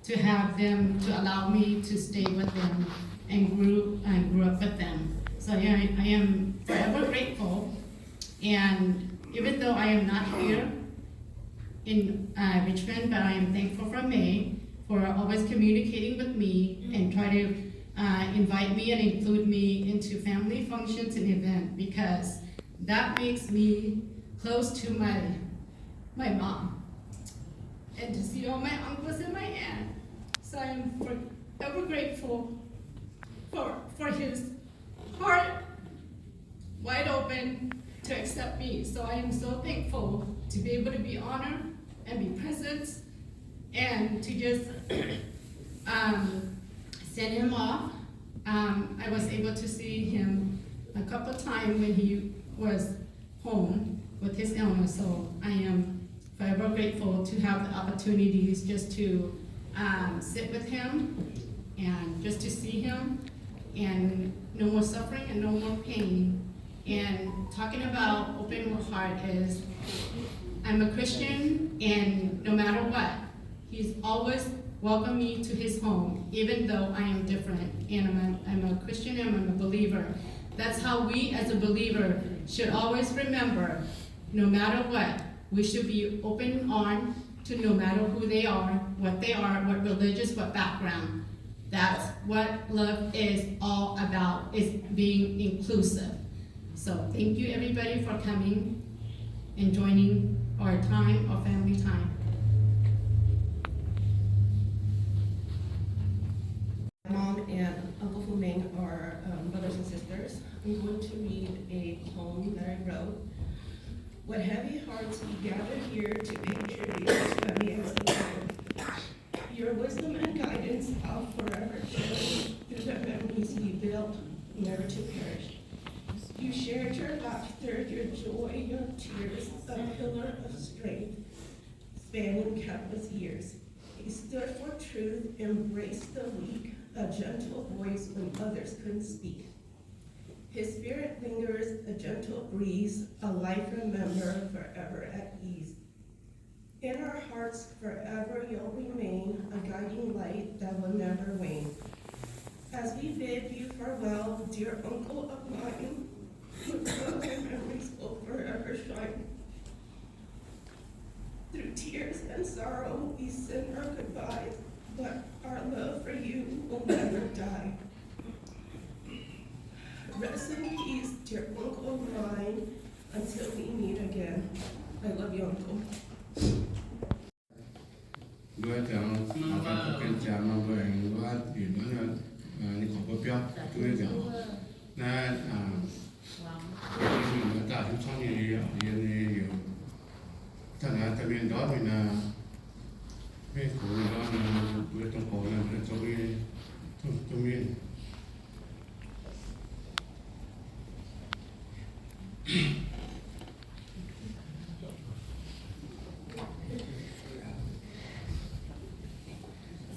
to have them, to allow me to stay with them and grew and grew up with them. So I, I am forever grateful. And even though I am not here in uh, Richmond, but I am thankful for May for always communicating with me and try to uh, invite me and include me into family functions and events because that makes me close to my my mom and to see all my uncles and my aunt. So I am forever grateful for for his heart wide open to accept me. So I am so thankful to be able to be honored and be present and to just um, send him off. Um, I was able to see him a couple times when he was home with his illness. So I am forever grateful to have the opportunities just to um, sit with him and just to see him and no more suffering and no more pain. And talking about open your heart is I'm a Christian, and no matter what, he's always welcomed me to his home, even though I am different. And I'm a, I'm a Christian and I'm a believer. That's how we as a believer should always remember, no matter what, we should be open armed to no matter who they are, what they are, what religious, what background. That's what love is all about, is being inclusive. So thank you everybody for coming and joining our time, our family time. Mom and Uncle Fu Ming are um, brothers and sisters. I'm going to read a poem that I wrote. With heavy hearts, we gather here to pay tribute to Amia's life. Your wisdom and guidance are forever carried through the memories we built, never to perish. You shared your laughter, your joy, your tears, a pillar of strength spanning countless years. He stood for truth, embraced the weak, a gentle voice when others couldn't speak. His spirit lingers, a gentle breeze, a life remember, forever at ease. In our hearts forever you'll remain, a guiding light that will never wane. As we bid you farewell, dear uncle of mine, your memories will forever shine. Through tears and sorrow, we send our goodbyes, but our love for you will never die. Rest in peace, dear uncle of mine, until we meet again. I love you, uncle. Mbuo ziangx mangc gaax, mbuo ziangx nor mbuo aengx wuov yietc norm ninh gorngv mbuo biauv duqv nziaauc naaiv, mbuo daaih hiuv camv nyei, yie yie yie daaih naaiv daaih mienh ndortv mingh naaiv, mienh gox mienh ndortv naaiv, mbuo dongh gorx naaiv mbuo daaih zong nyei, dongh mienh.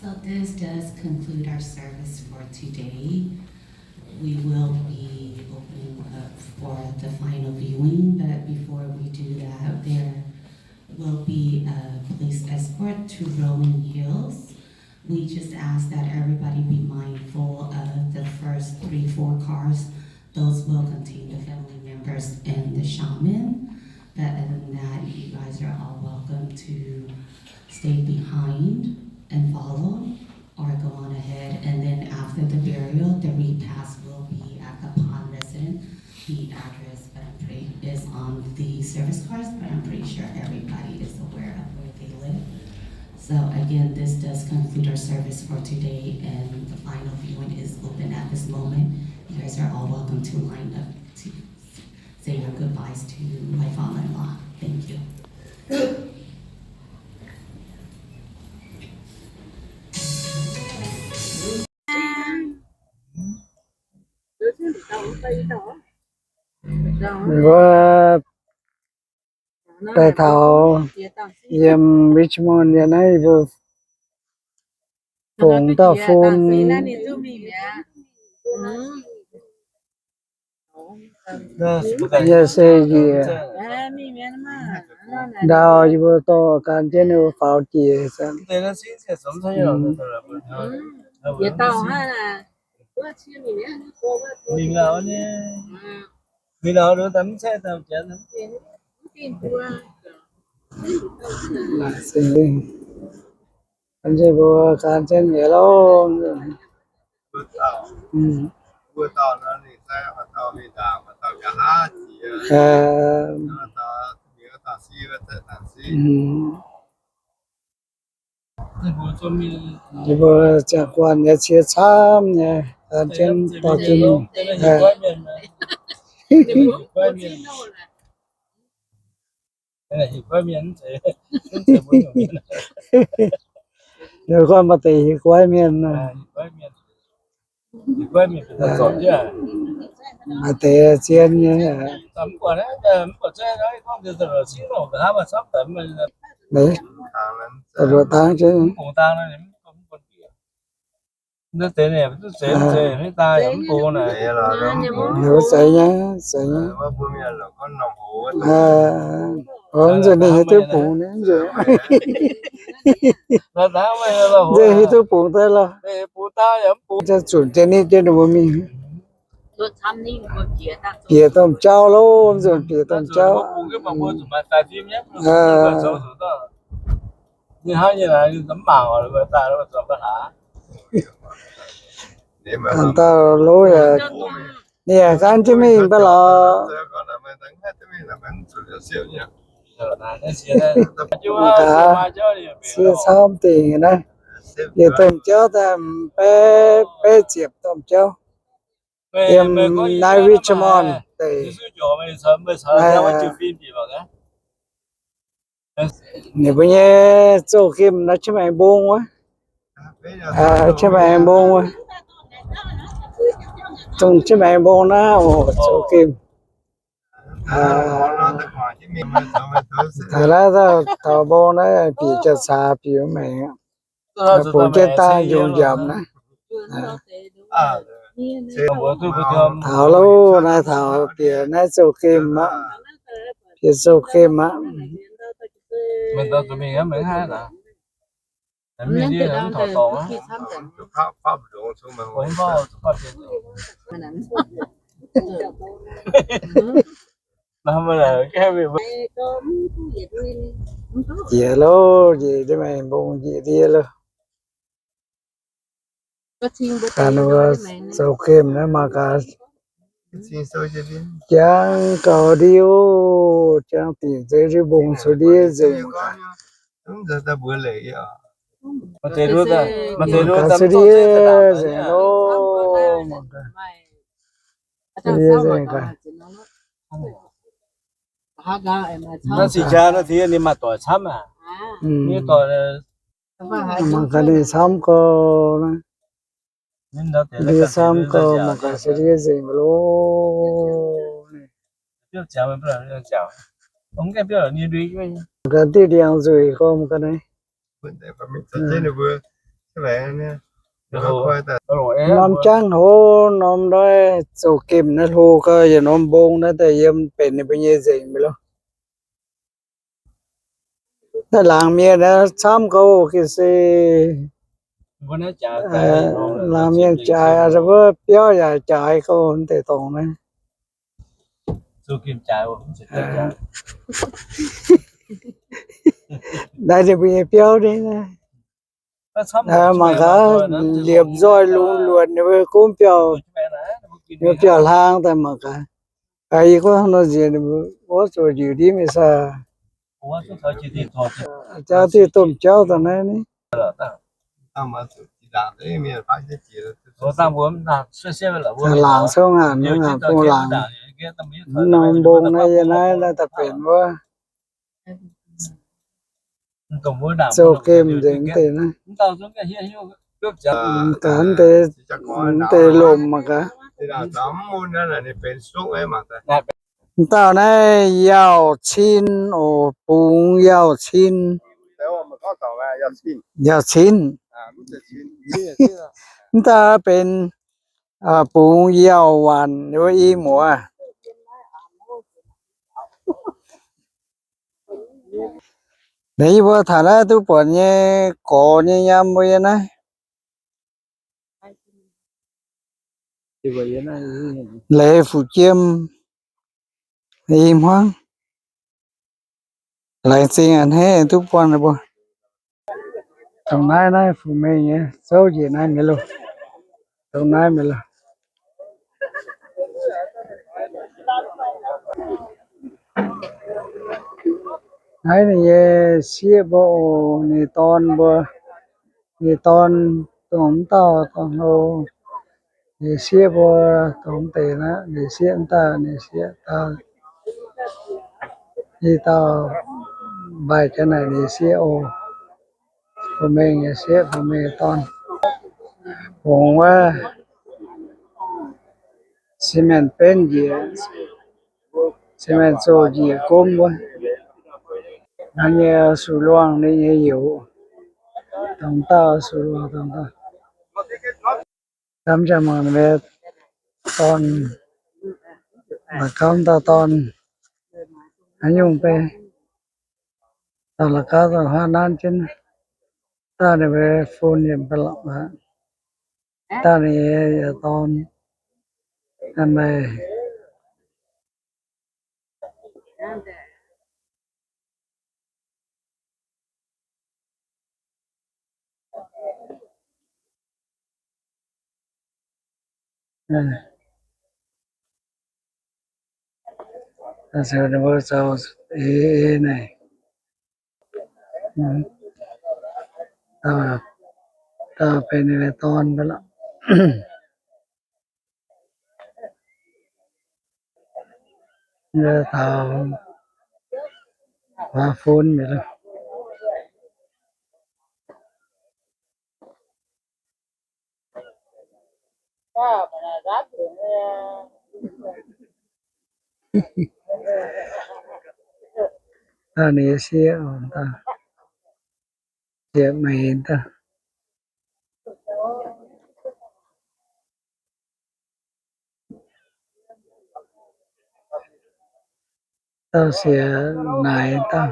So this does conclude our service for today. We will be opening up for the final viewing, but before we do that, there will be a police escort to Rolling Hills. We just ask that everybody be mindful of the first three, four cars. Those will contain the family members and the shaman. But other than that, you guys are all welcome to stay behind and follow or go on ahead. And then after the burial, the repast will be at the pond residence. The address, but I'm pretty, is on the service cards, but I'm pretty sure everybody is aware of where they live. So again, this does conclude our service for today, and the final viewing is open at this moment. You guys are all welcome to line up to say your goodbyes to my father-in-law. Thank you. Mbuo daaih taux yiem Richmond yiem naaiv mbuo fungx dauh phone. Yie se njiec ndau yie mbuo dorh gan jienv ninh mbuo faaux jiex. Mbuo gan jienv mi'aqv loh. Yie mbuo ziangh guanh nyei cie camv nyei, gan jienv dorh jienv mingh. Ninh gorngv maaih deix hieh guaiv mienh. Maaih deix zien nyei. Mbuo dangv jienv ninh zeiz nyei, zeiz nyei. Mv nzunc ninh hiuv duqv bungx, ninh nzunc, nzunc hiuv duqv bungx daaih lorh. Zunc jienv nitv jienv ninh mbuo mingh. Bieqc domh jauv loh, mv nzunc bieqc domh jauv. Dauh loh yaac, ninh yaac gan jienv mingh mv baac lorz. Gaax, sie camv dingc naaiv. Bieqc domh jauv daaih, beiv, beiv ziepc domh jauv. Yiem naaiv Richmond deic. Ninh mbuo nyei zouh gemh naaiv Chiang Mai mbong wuov. Chiang Mai mbong wuov. Dongh Chiang Mai mbong naaiv oc, zouh gemh. Taux naaiv, taux mbong naaiv bieqc jaax-caax bieqc maengx. Bungx jienv dangh njongc njamc naaiv. Taux loh, naaiv taux bieqc naaiv zouh gemh aqv. Bieqc zouh gemh aqv. Njiec loh, njiec ndiev maengx mbong njiec ndiev loh. Ganh wuov zouh gemh naaiv mangc gaax. Jangx gaux ndiev, jangx dingc nzeix ndiev mbong cuotv ndiev nzengc. Gaux cuotv ndiev nzengc loh, mangc gaax. Cuotv ndiev nzengc gaax. Naaiv singx jaa naaiv tengx ninh maaih doic camv aqv. Mangc gaax ninh camv gau naaiv. Ndiev camv gau, mangc gaax se ndiev nzengc loh. Mangc gaax diuh ndiangx nzueic gau, mangc gaax naaiv. Norm jangv hoz, norm ndoih zouh gemh naaiv hlo gau, yietc norm mbong naaiv daaih yiem benx ninh mbuo nyei nzengc mi'aqv loh. Naaiv laangz mienh naaiv camv gau ga'sie. Laangz mienh jaaix, wuov biauv yaac jaaix gau deix dorngx naaiv. Naaiv ninh mbuo nyei biauv ni. Mangc gaax, liepc nzoih lungz luonc ninh mbuo gomv biauv, ninh mbuo biauv hlang daaih mangc gaax. Yie gorngv nor nziex ninh mbuo wuov zuqc njiec ndiev mingh saah. Jauv diuh domh jauv daaih naaiv ni. Laangz cong ngaanc, ngaanc bung laangz. Norm mbong naaiv yie naaiv naaiv daaih benx wuov. Zouh gemh nzengc deix naaiv. Gaax deix, deix lomc mangc gaax. M'dauh naaiv Yaauh Cin oc, Bungx Yaauh Cin. Yaauh Cin. M'dauh benx Bungx Yaauh Waanc wuov i muoz. Naaiv yie mbuo taux naaiv duqv buatc nyei gorx nyei nyaam mbuo yiem naaiv. Leiz Fuqv Jiem, i hmuangv. Laengz zingh a'hneiv duqv buangh ninh mbuo. Dongh naaiv, naaiv Fuqv Mengh nyei zouv njiec naaiv mingh loh. Dongh naaiv mingh loh. Naaiv ninh nyei sieqv mbuo oc, ninh dorn mbuo, ninh dorn dongh mv dauh dorn hlo. Ninh sieqv mbuo dongh mv deix naaiv, ninh sieqv mv dauh, ninh sieqv dauh, i dauh mbaih jaax naaic ninh sieqv oc. Fuqv Mengh nyei sieqv, Fuqv Mengh nyei dorn. Bungx wuov cement benv njiec, cement zoh njiec gomv wuov. Hnangv nyei suh luangh ninh nyei youz, dongh dauh suh luangh dongh dauh. Lamh jangx mangc ninh mbuo dorn, la'gauv dauh dorn haaix nyungc bei, dauh la'gauv dauh huaav nanv jienv, dauh ninh mbuo fun yiem ba'laqc aqv. Dauh ninh yaac dorn, ninh mbuo Ninh mbuo zoux eix naaic, dauh benx ninh dorn ba'laqc. Taux huaav fun mi'aqv loh. Dauh ninh sieqv, dauh sieqv meix daaih. Dauh sieqv naaic dauh.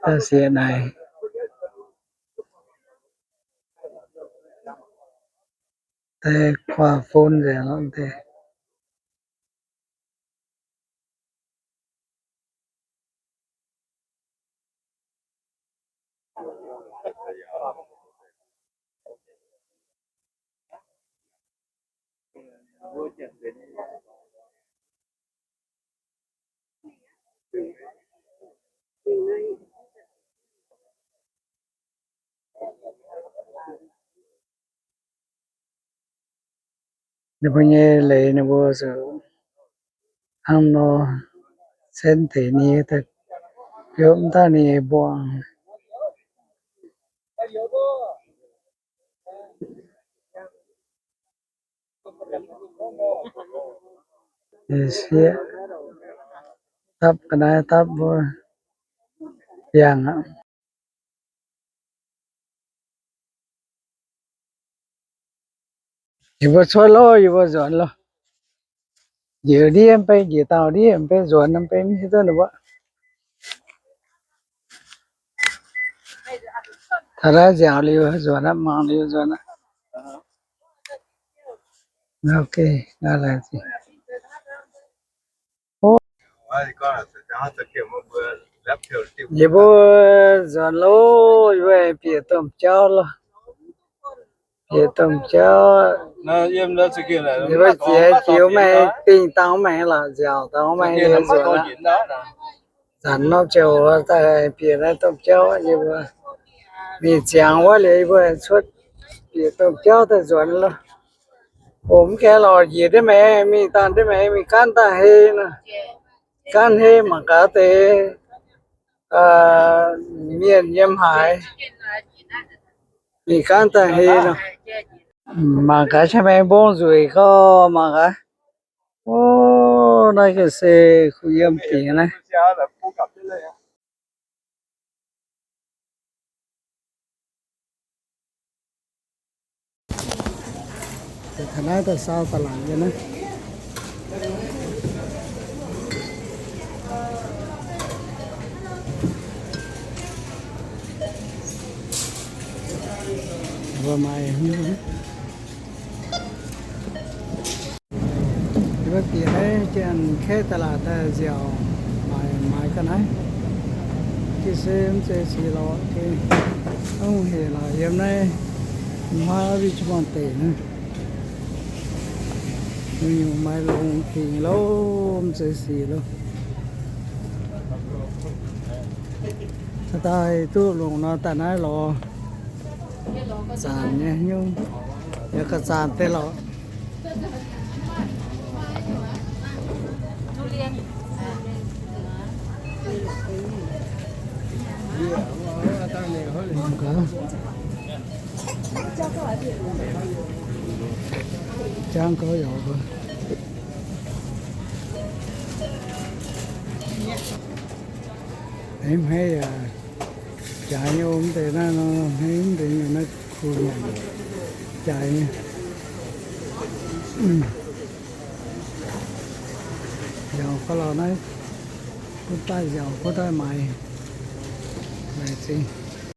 Dauh sieqv naaic. Deix kuaah fun nzengc lorqc deix. Ninh mbuo nyei leiz ninh mbuo zuqc hnangv nor cen deix nie daaih biopv daaih ninh mbuo. Sieqv dapv ga'naaiv dapv mbuo biangh aqv. Yie mbuo cuotv loh, yie mbuo nzuonx loh. Njiec ndiev mv bei, njiec dauh ndiev mv bei, nzuonx mv bei, mv hiuv duqv ninh mbuo. Taux naaiv nziaauc liuz nzuonx aqv, mangc liuz nzuonx aqv. Ok, naaiv laengz zingh. Yie mbuo nzuonx loh, yie mbuo bieqc domh jauv loh. Bieqc domh jauv. Yie mbuo jiex jiux maengx, dingh dangh maengx lorqc, nziaauc dangh maengx nzuonx aqv. Zanc norm ziouc daaih bieqc naaiv domh jauv, yie mbuo mingh ziangx wuov liuz yie mbuo cuotv bieqc domh jauv daaih nzuonx loh. Oc, mv gaengh lorqc, njiec ndiev maengx, mingh dangh ndiev maengx, mingh gaanv daaih hei nor. Gaanv hei mangc gaax deix mienh yiem haaix. Mingh gaanv daaih hei nor. Mangc gaax, ca'maengx mbong nzueic gorx, mangc gaax. O, naaiv ga'se kuh yiem dingc naaiv. Taux naaiv daaih sau da'laangc nyei naaiv. Mbuo maaih, yie mbuo bieqc naaiv Janx-Kaeqv da'laatc daaih nziaauc, maaih, maaih ga'naaiv. Ga'sie mv zeiz sic lorqc, ga'naaiv hungh heic lorqc yiem naaiv, mv maaih Richmond deic naaiv. Nyungc-nyungc maaih longx dingc loh, mv zeiz sic loh. Daaih duqv longc nor daaih naaiv lorz zaanc nyei nyungc, yaac gauh zaanc deix lorqc. Mangc gaax. Jangv gauh yaac mbuo. Aengx hmeiv yaac jaaix nyei, mv deix naaiv nor hmeiv mv deix nyei, naaiv kuh nyanc jaaix nyei. Nziaauc gauh lorqc naaiv, gunv daaih nziaauc, gunv daaih maaiz, maaiz zingh.